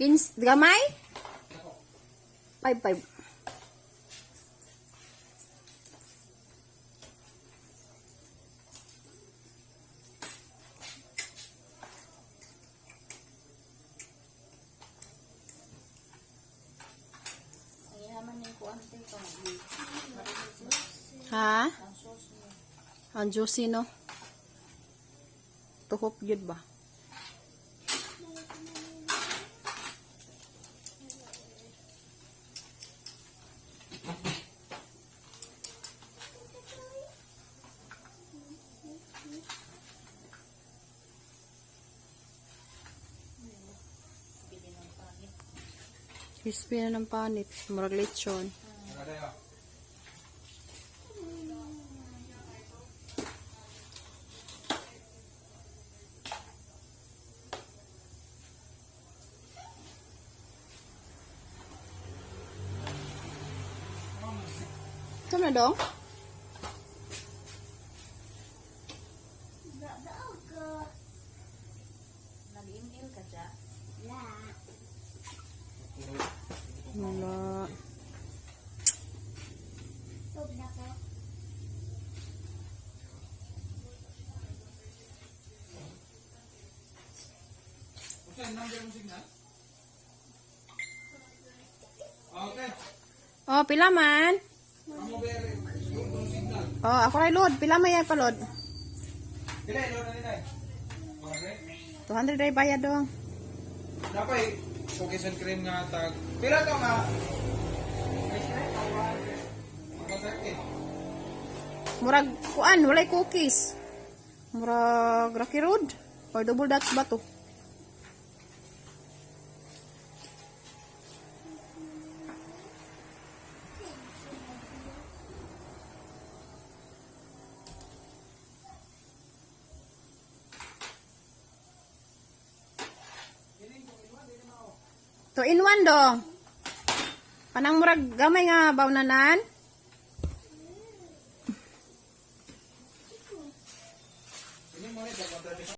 Kins, gamay? 5-5. Ang yaman ni kuan te ko. Ha? Ang sauce niya. Ang juicy, no? Tuhop yun ba? Bili ng pangit. Crispy na ng panit. Murag lechon. Nakadayo. Ito na dong? Nag-email ka dya? Wala. Unsa yung number mo signal? Okay. Oh, pila man? Amo bere. Yung signal. Oh, ako ray load. Pila man yan palod? Pila ilo na nila. Okay. 200 ray bayad dong. Napay cookies and cream nga tag. Pila to nga? Ice cream? 130. Murag kuan, walay cookies. Murag Rocky Road or double dutch ba to? Two in one dong. Panang murag gamay nga bawnanan. Ini mo ni tag 135.